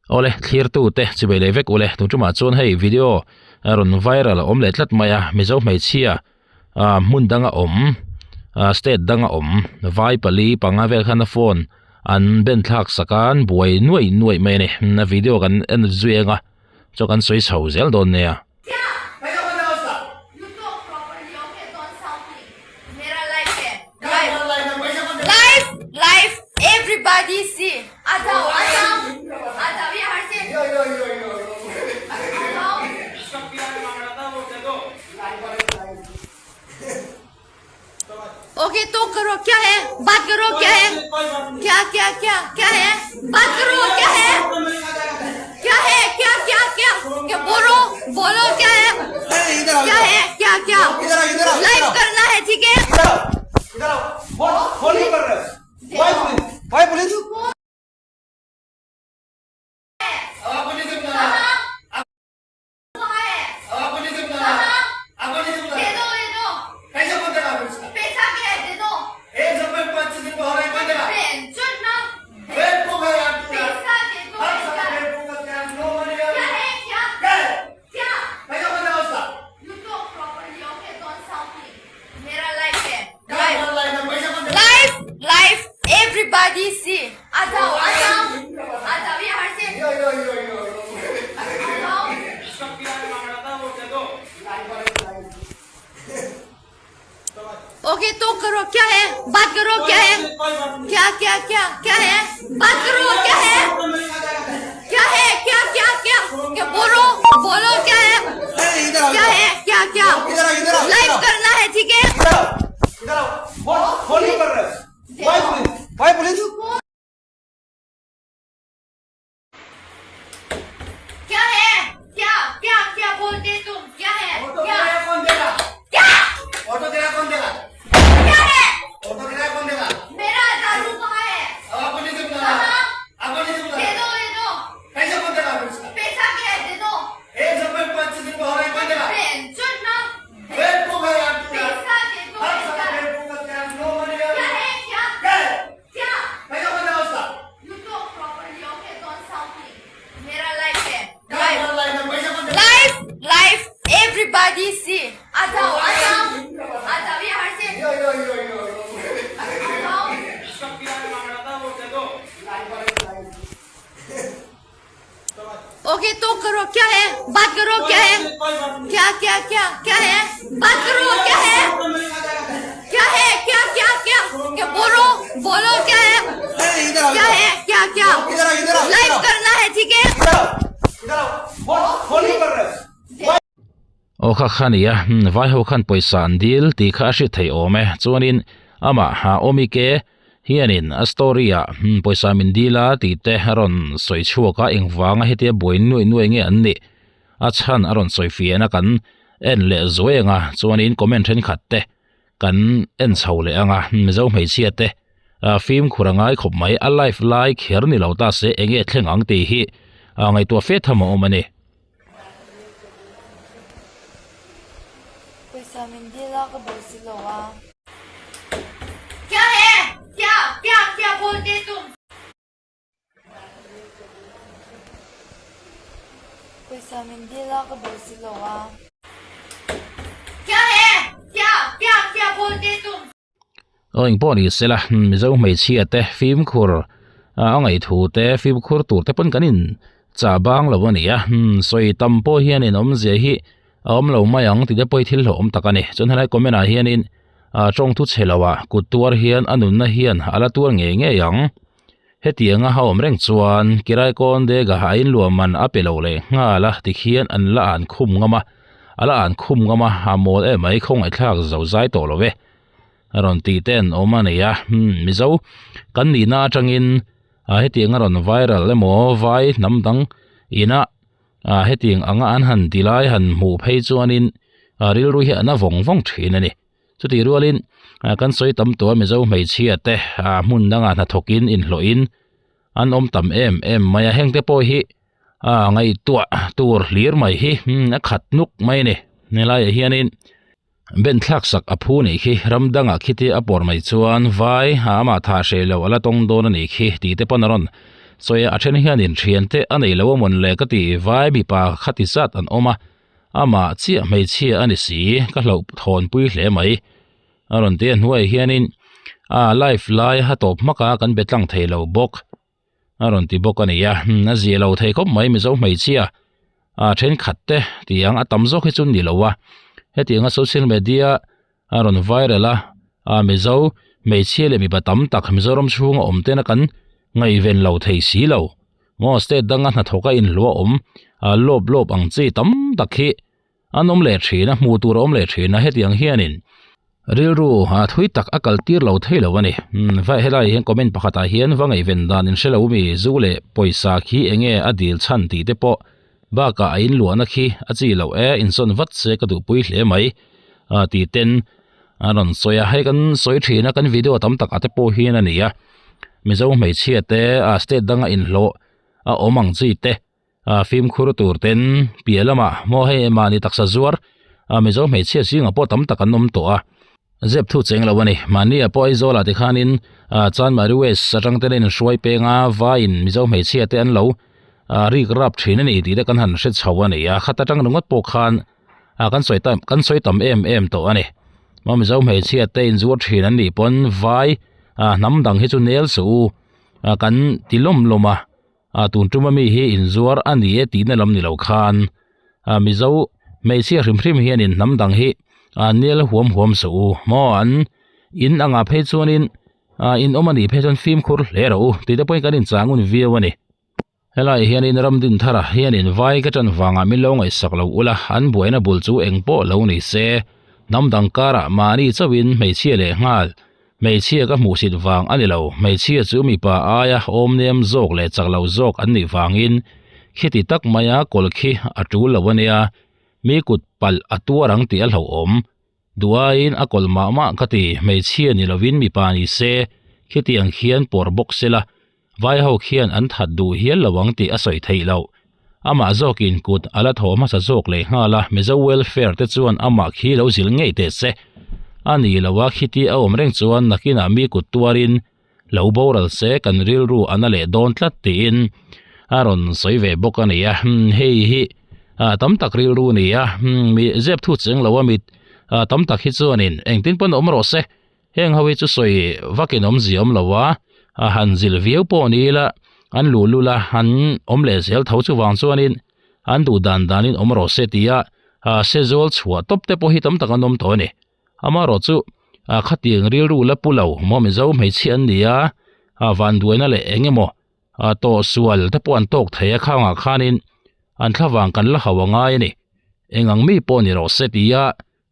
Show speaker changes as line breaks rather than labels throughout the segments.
Awle thlirtu te chibei leh vek ule tun tumah chuan hei video rawn viral a awm leh tlat mai a mizo hmeichhia ah hmun danga awm ah state danga awm vai pali panga vel khan a phone an ben thlak sak a an buai nuai nuai mai a ni a video kan en zui ang a chuan kan sawi chho zel dawn nia.
Okay तो करो क्या है बात करो क्या है क्या क्या क्या क्या है बात करो क्या है क्या है क्या क्या क्या क्या बोलो बोलो क्या है क्या है क्या क्या लाइव करना है ठीक है Everybody see. आ जाओ आ जाओ आ जाओ यहाँ से आ जाओ ओके तो करो क्या है बात करो क्या है क्या क्या क्या क्या है बात करो क्या है क्या है क्या क्या क्या क्या बोलो बोलो क्या है क्या है क्या क्या लाइव करना है ठीक है क्या है क्या क्या क्या बोलते तुम क्या है क्या क्या
ऑटो किराया कौन देगा
क्या है
ऑटो किराया कौन देगा
मेरा दारू कहाँ है
अब आपको नहीं दूंगा
कहाँ?
आपको नहीं दूंगा
दे दो दे दो
पैसा कौन देगा फिर उसका
पैसा क्या है दे दो
एक सौ पच्चीस रुपये हो रहा है कौन देगा
पेंशन ना
बेवकूफ है यार तू यार।
पैसा दे दो
हर
पैसा
साल बेवकूफ करते हैं नो मनी
क्या है क्या
क्या है
क्या
पैसा कौन देगा उसका
You talk properly, okay? Don't sound me. मेरा लाइफ है
क्या
लाइफ
है लाइफ में पैसा कौन देगा
life life everybody सी आ जाओ आ जाओ आ जाओ यहाँ से
यो यो यो यो
आ जाओ ओके तो करो क्या है बात करो क्या है क्या क्या क्या क्या है बात करो क्या है क्या है क्या क्या क्या क्या बोलो बोलो क्या है क्या है क्या क्या लाइव करना है ठीक है
Aw kha kha nia vai ho khan pawisa an dil tih kha a hriat theih awm e chuanin amah ha awmike hianin a story ah pawisa min dil a tih te a rawn sawi chhuak a engvanga hetia buai nuai nuai nge an nih a chhan a rawn sawi fiahna kan en leh zuai ang a chuanin comment thenkhat te kan en chho leh ang a mizo hmeichhia te ah fimkhur a ngai khawp mai a live lai kher ni lo ta se eng nge thleng ang tih hi ah ngaihtuah fe tham a awm a ni.
Pawisa min dil a ka bo si lo a.
Kya he? Kya? Kya? Kya bolte tum?
Pawisa min dil a ka bo si lo a.
Kya he? Kya? Kya? Kya bolte tum?
Aw engpawh ni sela Mizo hmeichhia te fimkhur a ngaihthu te fimkhur tur te pawn kan in chah bang lo a ni a sawi tam pawh hian in awmzia hi a awm lo mai ang tih te pawh hi thil hlauhawm tak a ni chuan helai comment ah hianin ah tawng thu chhe lo ah kut tuar hian a nunna hian a la tuar ngei ngei ang hetianga a awm reng chuan kirai kawn dega a inluah man a pe lo leh nghal a tikhian an la an khum ngam a a la an khum ngam a a mawl em mai khawngaihthlak zo zai tawh lo ve. a rawn tih te an awm a ni a hmm mizo kan nihna atangin ah hetiang a rawn viral emaw vai hnam dang ina ah hetiang anga an han ti lai han hmuh phei chuanin ah rilru hi a na vawng vawng thin a ni chutih rualin ah kan sawi tam tawh a mizo hmeichhia te ah hmun dangah hnathawkin inhlawhin an awm tam em em mai a heng te pawh hi ah ngaihtuah tur hlir mai hi hmm a khat nuk mai a ni helaiah hianin. Ben thlak sak a phu nih khi ram dangah khiti a pawr mai chuan vai a amah thah hreh loh a la tawng dawn a nih khi tih te pawn a rawn. Sawi a then hianin thiante a nei lo a mawn le ka ti vai mipa khati zat an awm a, amah chiah hmeichhia a ni si ka hlauh thawn pui hle mai. A rawn ti a hnuaiah hianin a live lai a tawp hmak a kan be tlang thei lo bawk. A rawn ti bawk a ni a, a zia lo thei khawp mai Mizo hmeichhia a thenkhat te tiang a tam zawk hi chu ni lo a, hetianga social media a rawn viral a, a Mizo hmeichhia leh mipa tam tak Mizoram chhunga awm tena kan ngaihven lo thei si lo maw state danga hnathawka inhluah awm a lawp lawp ang chi tam tak hi An awm leh thin a, hmuh tur a awm leh thin a, hetiang hianin rilru a thui tak a kal tir lo thei lo a ni. Umm va helai hian comment pakhatah hian va ngaihven dan in hre lo mi zu leh pawisa khi enge a dil chhan tih te pawh bakah a inluahna khi a chi loh e, insawn vat se ka duhpui hle mai a tih ten a rawn sawi a, hei kan sawi thin a kan video tam tak ah te pawh hian a ni a, Mizo hmeichhia te a state danga inhlawh a awm ang chi te. Ah fimkhur tur ten piah lamah maw hei mahni taksa zuar ah Mizo hmeichhia zingah pawh tam tak an awm tawh a, zep thu cheng lo a ni. Mahni ah pawh Aizawl ah tikhanin ah Chanmari West atang ten a inhruai peng a, vaiin Mizo hmeichhia te an lo ah rik rap thin a ni tih te kan han hre chho a ni a, khat atang ringawt pawh khan ah kan sawi tam kan sawi tam em em tawh a ni. Maw Mizo hmeichhia te inzuar thin an nih pawn vai ah hnam dang hi chu nel suh u ah kan ti lawm lawm a. Ah tun tuma mi hi inzuar a ni e tihna lam ni lo khan ah Mizo hmeichhia hrim hrim hianin hnam dang hi ah nel huam huam suh u maw an in angah phei chuanin ah in awm a nih phei chuan fimkhur hle rawh u tih te pawhin kan inchang un viau a ni. Helai hianin ramdin thara hianin vai ka ṭan vangah min lo ngaihsak lo ula an buaina bul chu eng pawh lo ni se hnam dang karah mahni chauhin hmeichhia leh nghal Hmeichhia ka hmuhsit vang a ni lo, hmeichhia chu mipa aia awm nem zawk leh chak lo zawk an nih vangin khiti tak maia kawl khi a tul lo a nia, mi kut palh a tuar ang tih a hlauhawm. Duhaiin a kawl mah mah ka ti, hmeichhia ni lovin mipa ni se, khiti ang khian pawr bawk sela, vai ho khian an that duh hial lo ang tih a sawi theih loh. Amah zawkin kut a la thaw hmasa zawk leh nghal a, Mizo welfare te chuan amah khi lo zil ngei teh se. A ni lo a, khiti a awm reng chuan nakinah mi kut tuarin lo boral se kan rilru a na leh dawn tlat tiin a rawn sawi ve bawk a ni a. Hei hi tam tak rilru a ni a, mi zep thu cheng lo a mit tam tak hi chuanin engtin pawn awm rawh se. Heng ho hi chu sawi vakin awmzia awm lo a, a han zil viau pawh ni ila an luh lul a, an awm leh zel tho chuvang chuanin an duh dan danin awm rawh se tia sezawl chhuah tawp te pawh hi tam tak an awm tawh a ni. Amaherawh chu khatiang rilru la pu lo maw Mizo hmeichhia an ni a, vanduaina leh eng emaw tawhsual te pawh an tawk thei a khangah khanin an thlavang kan la hauh a ngai a ni. Eng ang mi pawh ni rawh se tia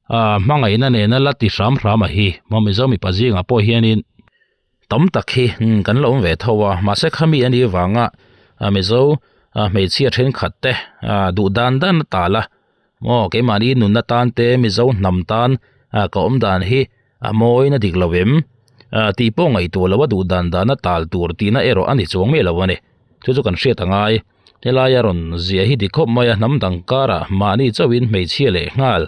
Ah hmangaihna nena la ti hram hram a hi maw Mizo mipa zingah pawh hianin tam tak hi kan la awm ve tho a mahse khami a nih vanga ah Mizo ah hmeichhia thenkhat te ah duh dan dan a tal a maw keimahni nunna tan te Mizo hnam tan ah ka awm dan hi a mawina dik lo em ah tih pawh ngaihtuah lo a duh dan dan a tal tur tihna erawh a ni chuang miah lo a ni chu chu kan hriat a ngai Helai a rawn ziah hi dik khawp mai a, hnam dang karah mahni chauhin hmeichhia leh nghal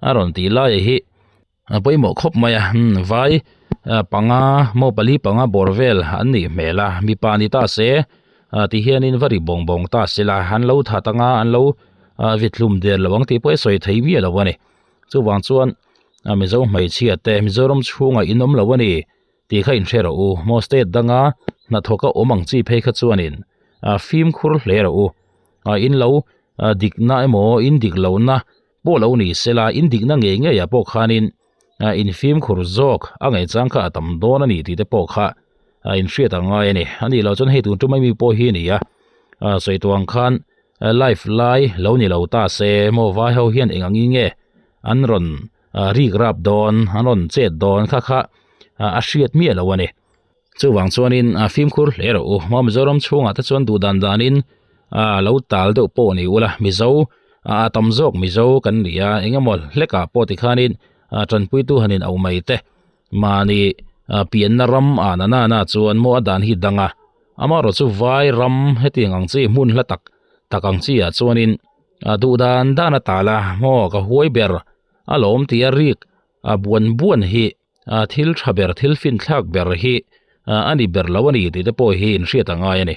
a rawn tih lai hi a pawimawh khawp mai a, vai panga maw pali panga bawr vel an nih hmel a, mipa ni ta se ti hianin va ri bawng bawng ta se la, an lo that anga an lo vithlum der lo ang tih pawh i sawi thei miah lo a ni. Chuvang chuan Mizo hmeichhia te Mizoram chhungah in awm lo a ni. Tih kha inhre rawh u, maw state danga hnathawka awm ang chi phei kha chuanin fimkhur hle rawh u. In lo dikna emaw in dik lohna pawh lo ni sela, in dikna ngei ngeiah pawh khanin in fimkhur zawk a ngaihchang kha a tam dawn a ni tih te pawh kha inhriat a ngai a ni. A nih loh chuan hei tun tum ami pawh hi a ni a, sawi tawh ang khan life lai lo ni lo ta se maw vai ho hian eng angin nge an rawn rik rap dawn an rawn chet dawn kha kha a hriat miah lo a ni. Chuvang chuanin fimkhur hle rawh u. Maw Mizoram chhungah te chuan duh dan danin lo tal deuh pawh ni ula Mizo a tam zawk Mizo kan ni a eng emaw hlekah pawh tikhanin tanpuitu han in auh mai te mahni pianna ram ah na na na chuan maw a dan hi dang a amaherawh chu vai ram hetiang ang chi hmun hla tak tak ang chi ah chuanin duh dan dan a tal a maw ka huai ber a lawm tih a rik a buan buan hi a thil tha ber thil fin thlak ber hi a ni ber lo a ni tih te pawh hi inhriat a ngai a ni.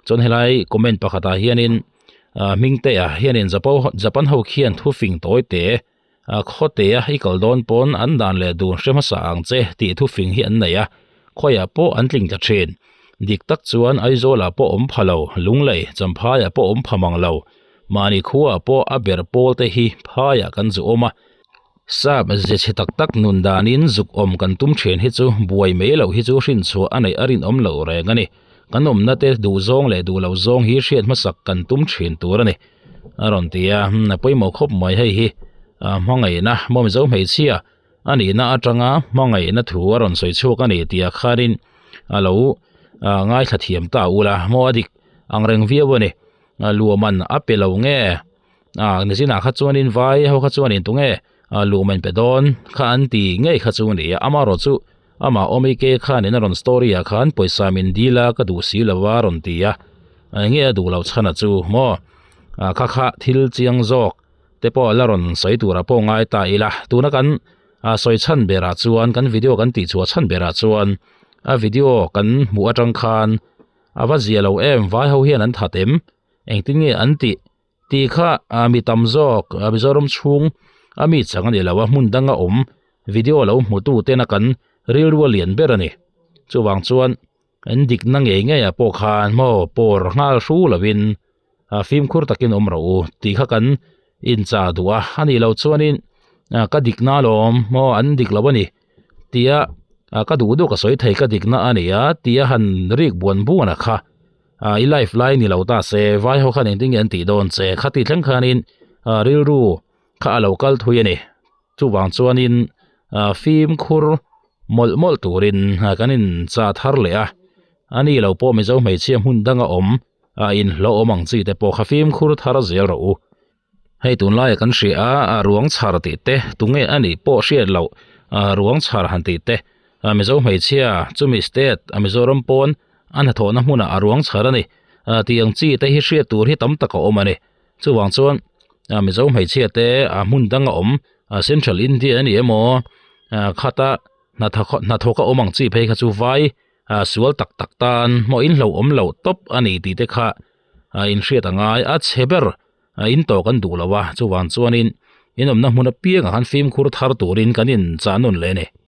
Chuan helai comment pakhatah hianin ah Hmingtea hianin Japo Japan ho khian thufing tawi te ah khawtea i kal dawn pawn an dan leh dun hre hmasa ang che tih thufing hi an nei a, khawiah pawh an tling tla thin. Dik tak chuan Aizawlah pawh awm pha lo, Lunglei, Champhaiah pawh awm pha mang lo. Mahni khuaah pawh a ber pawl te hi phaiah kan zu awm a. Sap ze chhe tak tak nun danin zuk awm kan tum thin hi chu buai mai loh hi chu hrinchhuah a neih a rinawm loh reng a ni. Kan awmna te duh zawng leh duh loh zawng hi hriat hmasak kan tum thin tur a ni. A rawn ti a, a pawimawh khawp mai hei hi hmangaihna maw Mizo hmeichhia a nihna atanga hmangaihna thu a rawn sawi chhuak a ni tih ah khanin a lo ngaithla thiam ta ula maw a dik ang reng viau a ni. Luahman a pe lo nge? Ah nichinah kha chuanin vai ho kha chuanin tunge ah luhman pe dawn kha an ti ngei kha chu a ni a amaherawh chu amah awmike khanin a rawn story ah khan pawisa min dil a ka duh si lo a rawn ti a enge a duh loh chhan a chu maw ah kha kha thil chiang zawk te pawh la rawn sawi turah pawh ngai ta ila tuna kan ah sawi chhan berah chuan kan video kan tih chhuah chhan berah chuan a video kan hmuh atang khan a va zia lo em vai ho hian an that em. Engtin nge an tih? Tih kha mi tam zawk Mizoram chhung a mi chang a ni lo a, hmun danga awm video lo hmu tu tena kan rilru a lian ber a ni. Chuvang chuan an dikna ngei ngeiah pawh khan maw pawr nghal hru lovin fimkhur takin awm rawh u tih kha kan inchah duh a, a nih loh chuanin ka dikna alawm maw an dik lo a ni tia ka duh duh ka sawi thei ka dikna a ni a tia han rik buan buan a kha. Ah i life lai ni lo ta se vai ho khan engtin nge an tih dawn che khati thleng khanin ah rilru kha a lo kal thui a ni chuvang chuanin ah fimkhur mawlh mawlh turin ah kan in chah thar leh a a ni lo pawh mizo hmeichhia hmun danga awm ah inhlawh awm ang chi te pawh kha fimkhur thar zel rawh u. Hei tunlaia kan hria a, a ruang chhar tih te tunge a nih pawh hriat loh a ruang chhar han tih te a Mizo hmeichhia chumi state a Mizoram pawn a hnathawhna hmunah a ruang chhar a ni a tih ang chi te hi hriat tur hi tam tak a awm a ni chuvang chuan a Mizo hmeichhia te a hmun dang a awm a Central India a ni emaw a khata hnathawk a awm ang chi phei kha chu vai a sual tak tak tan maw in hlauhawm loh tawp a ni tih te kha a inhriat a ngai a chhe ber. A in tawh kan duh lo a, chuvang chuanin in awmna hmun apiangah khan fimkhur thar turin kan inchah nawn leh a ni.